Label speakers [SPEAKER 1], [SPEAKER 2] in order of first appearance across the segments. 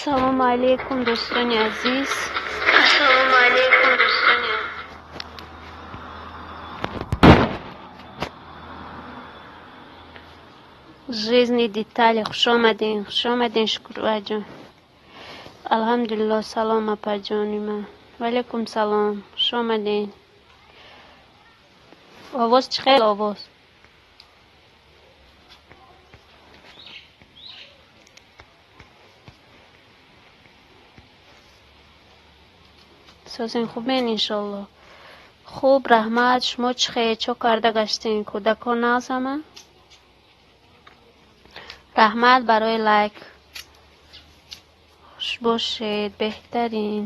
[SPEAKER 1] Ассалому алайкум, дӯстони азиз.
[SPEAKER 2] Ассалому алайкум, дӯстони.
[SPEAKER 1] Жизни детали, хуш омадин, хуш омадин, Шукруваҷон. Алҳамдулилло, салом, апаҷони ман. Ваалайкум салом, хуш омадин. Овоз чӣ хел, овоз? Созин, хубен, иншолло. Хуб, раҳмат. Шумо чӣ хел, чо карда гаштем? Кӯдакон нағз ҳама? Раҳмат барои лайк. Хуш бошед, беҳтарин.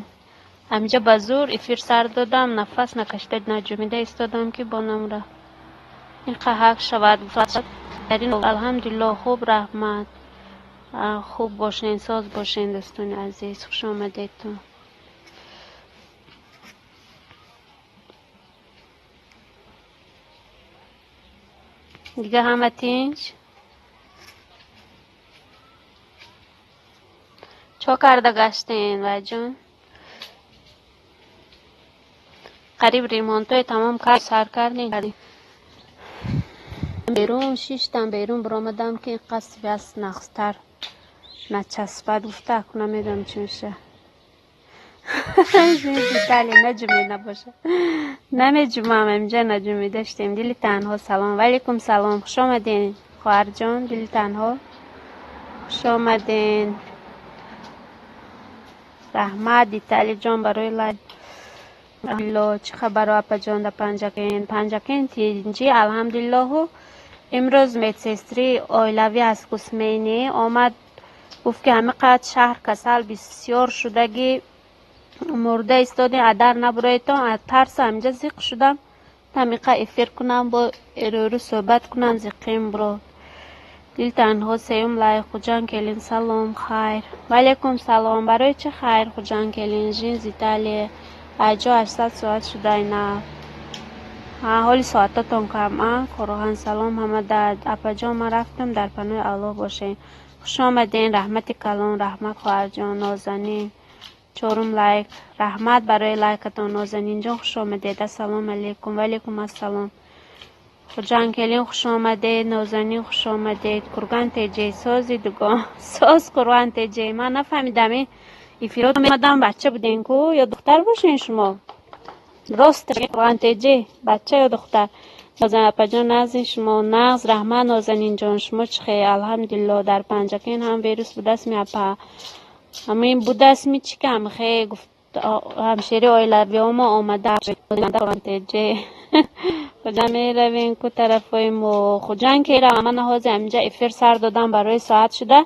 [SPEAKER 1] Ҳаминҷа ба зӯр эфир сар додам, нафас накашида, наҷумида истодам, ки бонам рафт. Ин қаҳак шавад. Алҳамдулилло, хуб, раҳмат. Хуб бошен, соз бошен, дӯстони азиз, хуш омадедтон. Дига ҳама тинч? Чо карда гаштен, вайҷон? Қариб ремонтҳои тамом кард, сар кардем. Берун шиштам, берун баромадам, ки ин қад связь нағзтар начаспад гуфта, аку намедонам чӣ меша. Детали наҷумед набоша. Намеҷумам, инҷа наҷумида штем. Дили танҳо, салом. Ваалайкум салом. Хуш омаден, хоҳарҷон, дили танҳо. Хуш омаден. Раҳмат, Деталиҷон, барои лайк. Алҳамдулилло, чӣ хабаро, апаҷон, дар Панҷакент? Панҷакент тинҷӣ, алҳамдулиллоҳу. Имрӯз медсестри оилавӣ аз Кусмени омад, гуфт, ки ҳамин қадр шаҳр касал бисёр шудагӣ, мурда истодем, адар набуроедтон. Аз тарса ҳаминҷа зиқ шудам. Ҳамиқа эфир кунам, бо эрӯрӯ суҳбат кунам, зиқим бро. Дил танҳо, сеюм лайк. Хуҷан келин, салом, хайр. Ваалайкум салом. Барои чӣ хайр, Хуҷан келин? Жизнь Италия. Айҷо 800 соат шудай нав. Ҳа, ҳоли соатотон кам, а? Қурған, салом ҳамада. Апаҷон, ман рафтам, дар паноҳи Аллоҳ бошед. Хуш омаден, раҳмати калон, раҳмат, хоҳарҷон, Нозанин. Чорум лайк. Раҳмат барои лайкатон, Нозанинҷон, хуш омадед. Ассалому алайкум. Ваалайкум ассалом. Хуҷан келин, хуш омадед, Нозанин, хуш омадед. Курган теҷей, сози дугон. Соз, Курган теҷей. Ман нафаҳмидам, ин эфирот омадам, бача буден ку ё духтар бошен шумо? Рост, Курган теҷей, бача ё духтар? Нозанин апаҷон, нағзин шумо? Нағз, раҳмат, Нозанинҷон. Шумо чӣ хел? Алҳамдулилло. Дар Панҷакент ҳам вирус будастми, апа? Ҳамин будастми, чӣ кам хе гуфт ҳамшери оилавиҳомо омада. Теҷей. Куҷа меравем ку тарафҳои мо? Хуҷан ки ман ҳозир ҳаминҷа эфир сар додам, барои соат шуда.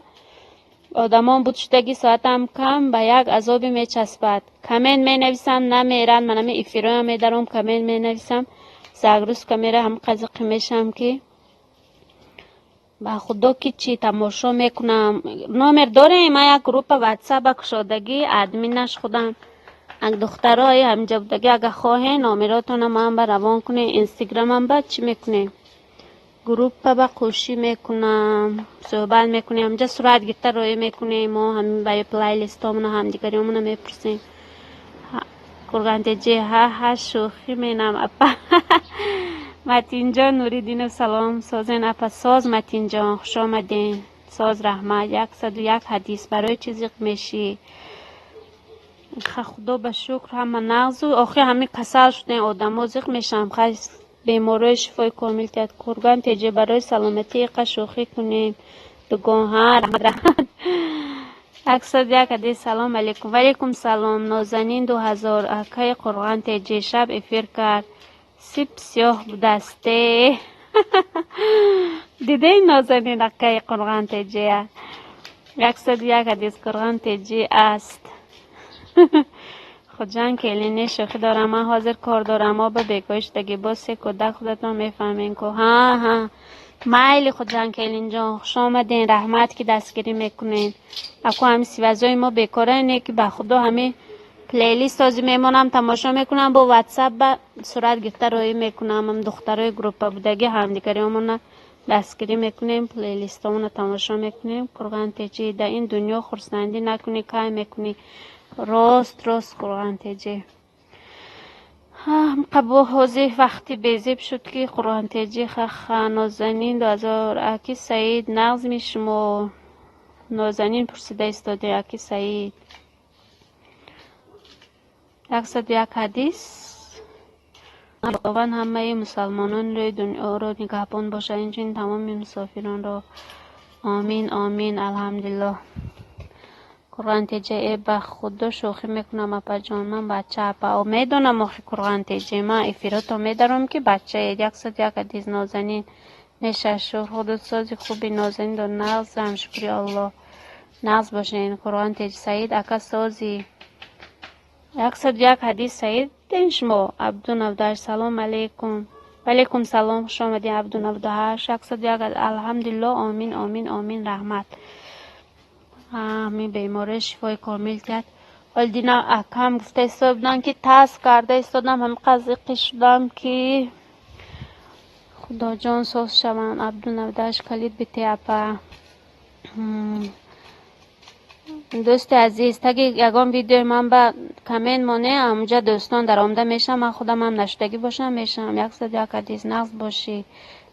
[SPEAKER 1] Одамон буд шудагӣ, соатам кам, ба як азобе мечаспад. Коммент менависам, намерад. Ман ҳамин эфирҳоям медаром, коммент менависам. Загрузка мера, ҳам қазиқӣ мешавам, ки ба худо ки чӣ тамошо мекунам. Номер дорем, ман як группа ватсапа кушодагӣ, админаш худам. Ак духтарои ҳаминҷа будагӣ, агар хоҳем, номеротонро ман ба равон кунем, инстаграмам ба чӣ мекунем? Группа ба қӯшӣ мекунам, суҳбат мекунем, ҳаминҷа сурат гирифта роӣ мекунем, мо ҳамин ба плейлистҳомона ҳамдигариҳомона мепурсем. Кургантеҷи, ҳа ҳа, шӯхӣ менам, апа. Матинҷон Нуриддинов, салом, созен, апа? Соз, Матинҷон, хуш омаден. Соз, раҳмат. 101 ҳадис, барои чӣ зиқ мешӣ? Худо ба шукр, ҳама нағзу. Охир ҳамин касал шудем, одамо зиқ мешавам. Хай, бемории шифои комил диҳад. Курган теҷе, барои саломатӣ иқа шӯхӣ кунем. Дугон, ҳа, раҳмат, раҳмат. 101 ҳадис, салом алейкум. Ваалайкум салом. Нозанин 2000, акаи Қурған теҷе шаб эфир кард. Сип сиёҳ будасте. Дидем, Нозанин, акаи Қурған теҷея. 101 ҳадис Қурған теҷи аст. Хуҷан келине, шӯхӣ дорам, ман ҳозир кор дорам, мо ба бегоҳӣ шудагӣ, боз се кӯдак, худатон мефаҳмем ку. Ҳа ҳа. Майли, Хуҷан келинҷон, хуш омаден, раҳмат, ки дастгирӣ мекунед. Аку ҳамин связои мо бекора ине, ки ба худо ҳамин плейлист ҳозир мемонам, тамошо мекунам, бо ватсап ба сурат гирифта роӣ мекунам. Ҳам духтарои группа будагӣ ҳамдигариҳомона Дастгирӣ мекунем, плейлистомонро тамошо мекунем. Қурған Теҷӣ, дар ин дунё хурсандӣ накунӣ, кай мекунӣ? Рост, рост, Қурған Теҷӣ. Қабо ҳозир вақти безеб шуд, ки Қурған Теҷӣ. Хаха, Нозанин 2000, аки Саид, нағзми шумо? Нозанин пурсида истоде, аки Саид. 101 ҳадис. Худованд ҳамаи мусалмонони рӯи дунёро нигаҳбон бошад, инчунин тамоми мусофиронро. Омин, омин, алҳамдулиллоҳ. Қурған Теҷа, э ба худо шӯхӣ мекунам, апаҷон, ман бача апа. Медонам охи, Қурған Теҷа, ман эфирото медаром, ки бачаед. 101 ҳадис, Нозанин мешашур. Худосози хуби, Нозанин до нағзам, шукри Аллоҳ. Нағз бошен, Қурған Теҷа. Саид ака, сози. 101 ҳадис, Саид ден шумо. Абду 98, салом алейкум. Валейкум салом, хуш омадед, Абду 98. 101, алҳамдулиллоҳ, омин, омин, омин, раҳмат. Ҳамин беморӣ шифои комил диҳад. Ҳоли дина акам гуфта истода буданд, ки тас карда истодам, ҳамин қазиқӣ шудам, ки худоҷон соз шаванд. Абду 98, калид бите, апа. Дӯсти азиз, таги ягон видеои ман ба коммент моне, ҳамунҷа дӯстон даромада мешавам, ман худамам нашудагӣ бошам, мешавам. 101 ҳадис, нағз бошӣ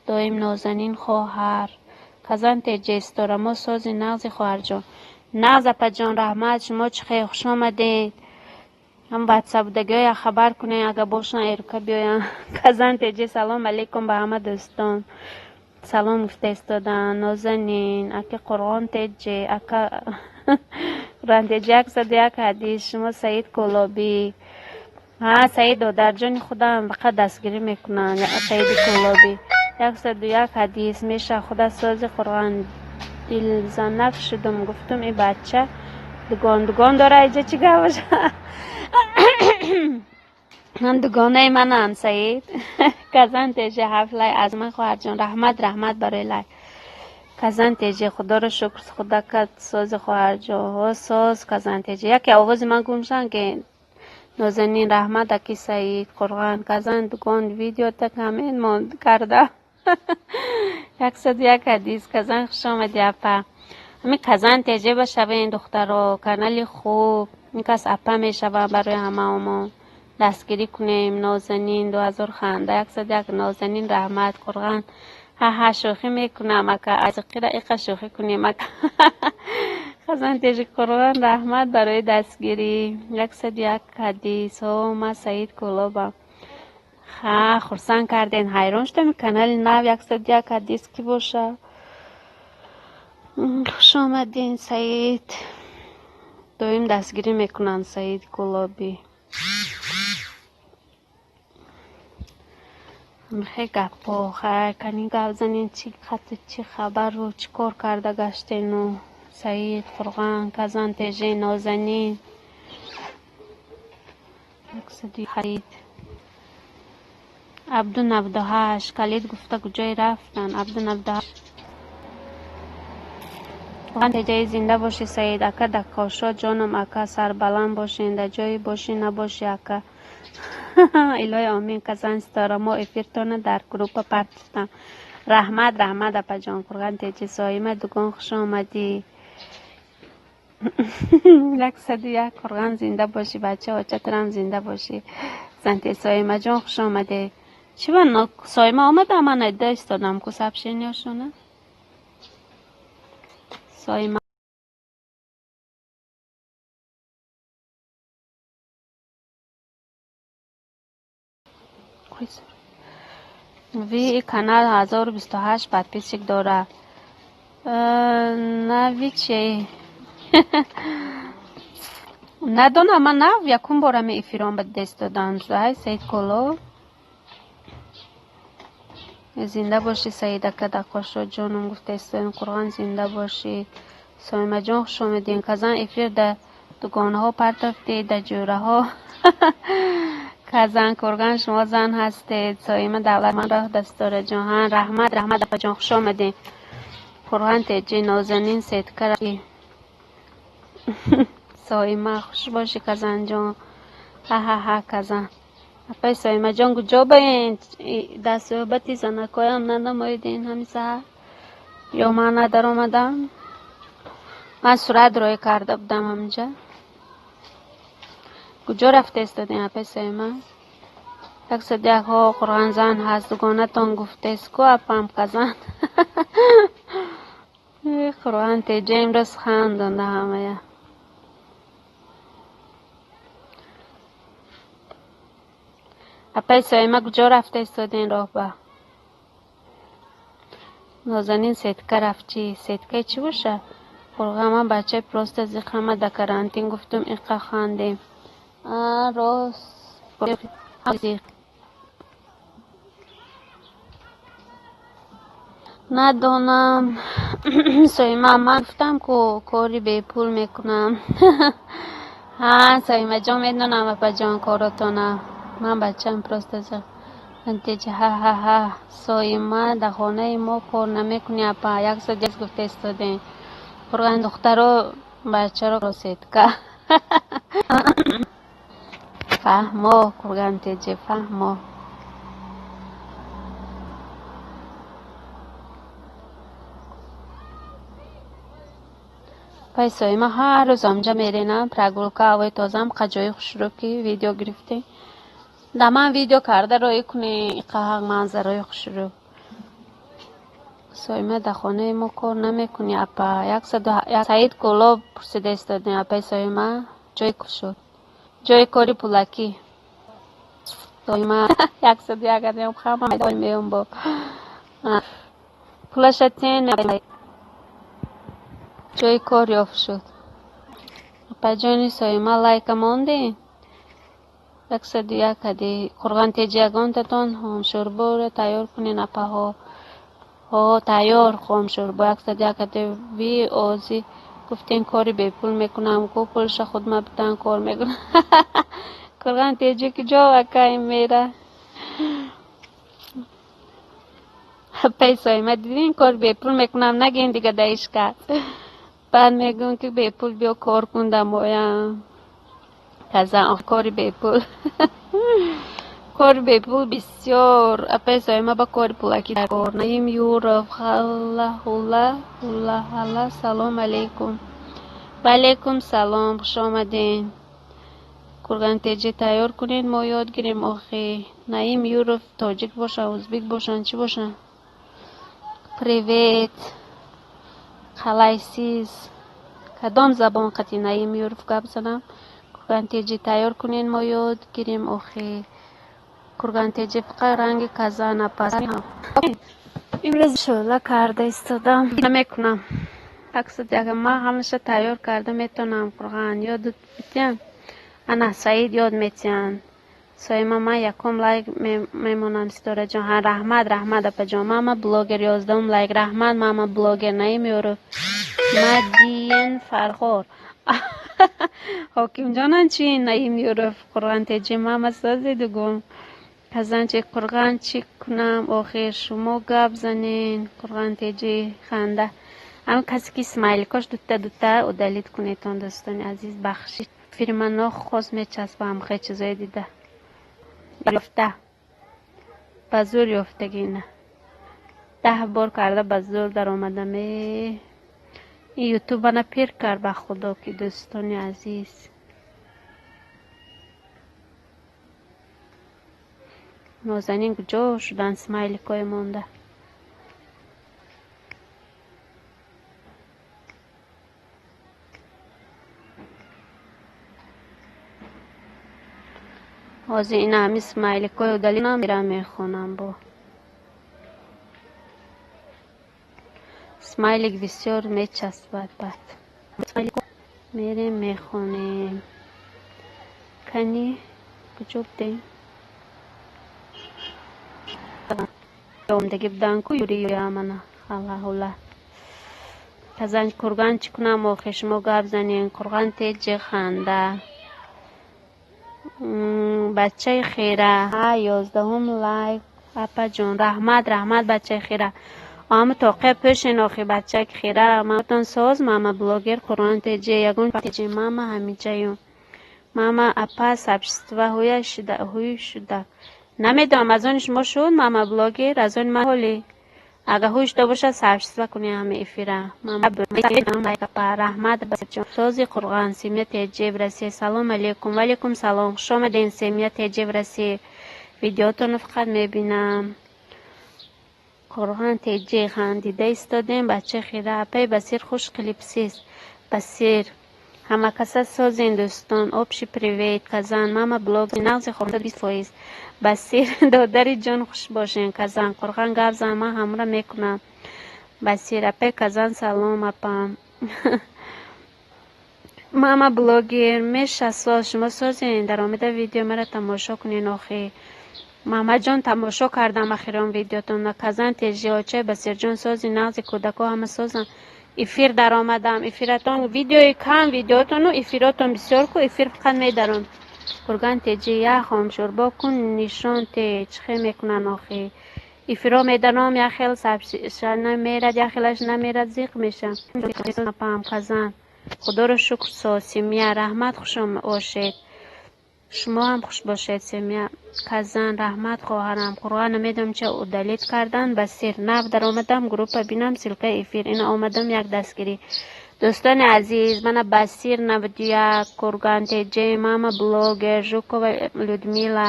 [SPEAKER 1] доим, Нозанин хоҳар. Казан Теҷе, ситора мо сози, нағзи, хоҳарҷон. Нағз, апаҷон, раҳмат. Шумо чӣ хел? Хуш омадед. Ҳам ватсапдагиҳо як хабар кунед, агар бошанд, эрука биёянд. Казан Теҷе, салом алейкум ба ҳама дӯстон. Салом гуфта истодаанд. Нозанин, аки Қурғон Теҷе, ака Қурғон Теҷе, 101 ҳадис. Шумо Саид Кӯлобӣ. Ҳа, Саид додарҷони худам фақат дастгирӣ мекунанд. Саиди Кӯлобӣ. 101 ҳадис меша, худа сози, Қурғон. Дилзанак шудум, гуфтум и бача дугон дугон дора, иҷа чӣ гап боша? Ман дугонаи манам, Саид. Казан Теҷе, ҳафт лайк аз ман, хоҳарҷон. Раҳмат, раҳмат барои лайк. Казан Теҷе, худоро шукр, худакат сози, хоҳарҷон. Ҳо, соз, Казан Теҷе. Яке овози ман гум шудан ки. Нозанин, раҳмат, аки Саид, Қурғон, Казан дугон видеота коммент монд карда. 101 ҳадис, Казан, хуш омадӣ, апа. Ҳамин Казан Теҷе ба шавен, духтаро, канали хуб. Ин кас апа мешавад барои ҳамаомон. Дастгирӣ кунем. Нозанин 2000 ханда, 101, Нозанин, раҳмат, Қурғон. Ҳа, шӯхӣ мекунам, ака, азиқира иқа шӯхӣ кунем, ака. Казан Теҷи, Қурғон, раҳмат барои дастгирӣ. 101 ҳадис. Ҳо, ман Саид Кӯлобам. Ха, хурсанд карден, ҳайрон шудам, канали нав 101 ҳадис кӣ боша? Хуш омадин, Саид. Доим дастгирӣ мекунанд Саид Кӯлобӣ. Хе гапҳо, хайр, кани гап занем, чӣ хату чӣ хабару чӣ кор карда гаштену. Саид, Қурғон, Казан Теҷе, Нозанин. Саид. Абду 98, калид гуфта куҷое рафтанд? Абду 98. Қурғон Теҷаи, зинда бошӣ, Саид ака, даккошо ҷоном, ака, сарбаланд бошен, дар ҷое бошӣ набошӣ, ака. Илоҳи омин, Казан ситора, мо эфиртона дар группа партофтам. Раҳмат, раҳмат, апаҷон, Қурғон Теҷе, Соима дугон, хуш омадӣ. 101, Қурғон, зинда бошӣ, бача, очатарам зинда бошӣ. Занте Соимаҷон, хуш омадед. Чӣ ба Соима омада, ман надида истодам ку сообщенияшона? Соима Ви канал 1028 подписчик дора. Нави че? Надонам, ман нав якум бор ҳами эфирон ба дида истодам. Ай Саид Кӯлоб. Зинда бошӣ, Саид ака, даққошо ҷоном гуфта истодем. Қурғон, зинда бошӣ. Соимаҷон, хуш омадед. Казан эфир дар дугонаҳо партофтед, дар ҷӯраҳо. Казан Курган, шумо зан ҳастед. Соима Давлат ман роҳ дастора ҷон. Ҳа, раҳмат, раҳмат, апаҷон, хуш омадед. Қурғон Теҷи, Нозанин сетка. Соима, хуш бошӣ, Казанҷон. Ҳа-ҳа-ҳа, Казан. Апай Соимаҷон, куҷо баен? Дар суҳбати занакҳоям нанамоидин ҳами саҳар? Ё ман надаромадам? Ман сурат рӯй карда будам ҳаминҷа. Куҷо рафта истодем, апай Соима? 101 ҳо қурғанзан ҳаст, дугонатон гуфтест ку апам казан. Қурған теҷа имрӯз хандонда ҳамая. Апай Соима, куҷо рафта истодем роҳба? Нозанин сетка рафт чӣ? Сеткаи чӣ боша? Қурған ман бачаи просто зиқама да карантин гуфтум иқа хандем. А рост зиқ. Надонам. Соима, ман гуфтам ку кори бепул мекунам. Ҳа, Соимаҷон, медонам апаҷон коротона. Ман бачаам просто зиқ. Антеҷа ҳа-ҳа-ҳа. Соима, дар хонаи мо кор намекунӣ апа. 101 гуфта истодем. Қурған духтаро бачаро сетка. Фаҳмо, Қурған теҷе, фаҳмо. Пай Соима ҳар рӯз ҳамҷа меренам, прогулка, ҳавои тозаам, қа ҷои хушрӯ ки видео гирифтем. Да ман видео карда роӣ кунӣ иқа манзараи хушрӯ. Соима, дар хонаи мо кор намекунӣ апа. 101 Саид Кӯлоб пурсида истодем, апай Соима, ҷои шуд. Ҷои кори пулакӣ. Соима 101 адем хама меём бо. Пулаша тен ҷои кор ёфт шуд. Апаҷони Соима, лайка мондем? 101 кади. Қурған теҷи ягонтатон хомшӯрборо тайёр кунен апаҳо. Ҳо, тайёр хомшӯрбо 101 кади. Ви ози гуфтем кори бепул мекунам, ку пулша худма бидан кор мекунам. Қурған теҷи куҷо акай мера? Апай Соима, дидин кор бепул мекунам, нагин дига да ҳеҷ кас. Баъд мегӯям ки бепул биё кор кун дамоям. Казан кори бепул. Кори бепул бисёр. Апай Соима ба кори пулакӣ дар кор. Наим Юров, ҳалла ҳула ҳула ҳалла, салом алейкум. Ва алейкум салом, хуш омаден. Курган теҷи тайёр кунед, мо ёд гирем охи. Наим Юров тоҷик боша, узбек бошанд, чӣ бошанд? Привет. Қалайсиз. Кадом забон қати Наим Юров гап занам? Курган теҷи тайёр кунед, мо ёд гирем охи. Курган теҷи фақат ранги казан апа. Имрӯз шӯъла карда истодам. Намекунам. 101 ман ҳамаша тайёр карда метавонам Қурған. Ёдат битиям? Ана Саид ёд метиҳанд. Соима, ман якум лайк мемонам Ситораҷон. Ҳа, раҳмат, раҳмат апаҷон. Мама блогер 11-ум лайк. Раҳмат мама блогер Наим Юров. Мадиен Фархор. Ҳокимҷонан чи Наим Юров? Қурған теҷи мама созиду гум. Казан чи Қурған чӣ кунам охир шумо гап занен. Қурған теҷи ханда. Ҳам касе ки смайликош дута дута удалить кунедтон дӯстони азиз, бахшиш. Фирма нохост мечаспам хе чизое дида. Ёфта. Ба зӯр ёфтагина. 10 бор карда ба зӯр даромадам. Э. Ин ютубана пир кард ба худо ки дӯстони азиз. Нозанин куҷо шуданд смайликҳои монда? Ҳозир ина ҳамин смайликҳои удалить мерам мехонам бо. Смайлик бисёр мечаспад баъд. Мерем мехонем. Кани куҷо будем? Омдагӣ будан ку юриямана ҳалла ҳула. Казан Курган чӣ кунам охир шумо гап занен. Қурған теҷи ханда. Бачаи хира. Ҳа, 11-ум лайк апаҷон. Раҳмат, раҳмат бачаи хира. Ама тоқия пӯшен охи бачаи хира. Маматон соз мама блогер Қурған теҷи ягон теҷи мама ҳамиҷаюм. Мама апа, сообщество ҳуя ҳуй шуда. Намедонам, аз они шумо шуд, мама блогер, аз они ман ҳоли. Агар ҳуй шуда бошад, сообщество кунӣ ҳами эфира. Раҳмат, сози Қурғон, семья ТЖ в Россия. Салом алейкум. Валейкум салом. Хуш омадем, семья ТЖ в Россия. Видеотонро фақат мебинам. Қурғон ТЖ, хандида истодем, бача хира. Апаи Басир, хуш клипсист. Басир. Ҳамакаса созен, дӯстон. Общий привет. Казан. Мама блог нағзи хонда 20%. Басир, додари ҷон, хуш бошен. Казан. Қурғон гап зан, ман ҳамра мекунам. Басир. Апаи Казан, салом, апам. Мама блогер, меша соз, шумо созен, даромада видео мара тамошо кунен охи. Мамаҷон, тамошо кардам ахирон видеотонро. Казан ТЖ, очаи Басирҷон, сози нағзи, кӯдако ҳама созанд. Эфир даромадам, эфиратон видеои кам, видеотону эфиротон бисёр ку, эфир фақат медаром. Қурган ТЖ, як хомшӯрбо кун, нишон те чӣ хел мекунанд охи. Эфиро медаром, як хел мерад, як хелаш намерад, зиқ мешам. Апам Казан. Худоро шукр, соз, семья, раҳмат, хуш бошед. Шумо ҳам хуш бошед, семья. Казан, раҳмат, хоҳарам. Қурғон, намедонам ча удалить кардан. Басир, нав даромадам группа, бинам ссылкаи эфир. Ина омадам, як дастгирӣ. Дӯстони азиз, мана Басир 91, Курган ТЖ, мама блогер, Жукова Людмила.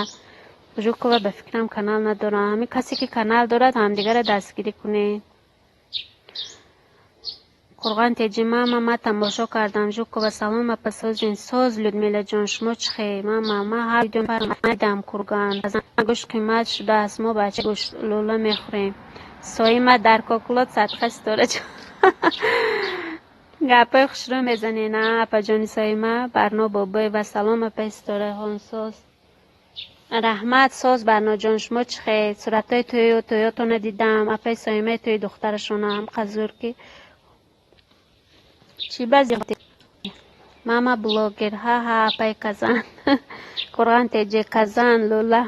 [SPEAKER 1] Жукова ба фикрам канал надорам. Ҳамин касе ки канал дорад, ҳамдигарро дастгирӣ кунед. Қурғон ТЖ, мама, ма тамошо кардам. Жукова, салом, апа, созин. Соз, Людмилаҷон, шумо чӣ хел? Мама, ма ҳар видео дидам. Курган. Гӯшт қимат шудааст, мо бача гӯшт лӯла мехӯрем. Соима дар коклот садқа, Ситораҷон. Гапҳои хушрӯ мезанед, а, апаҷони Соима. Барно Бобоева, салом, апаи Ситорахон, соз. Раҳмат, соз, Барноҷон, шумо чӣ хел? Суратҳои тӯю тӯётонро дидам. Апаи Соимаи тӯи духтарашонам қазур ки чӣ бази. Мама блогер, ҳа ҳа, апаи Казан. Қурғон ТЖ, Казан, лӯла.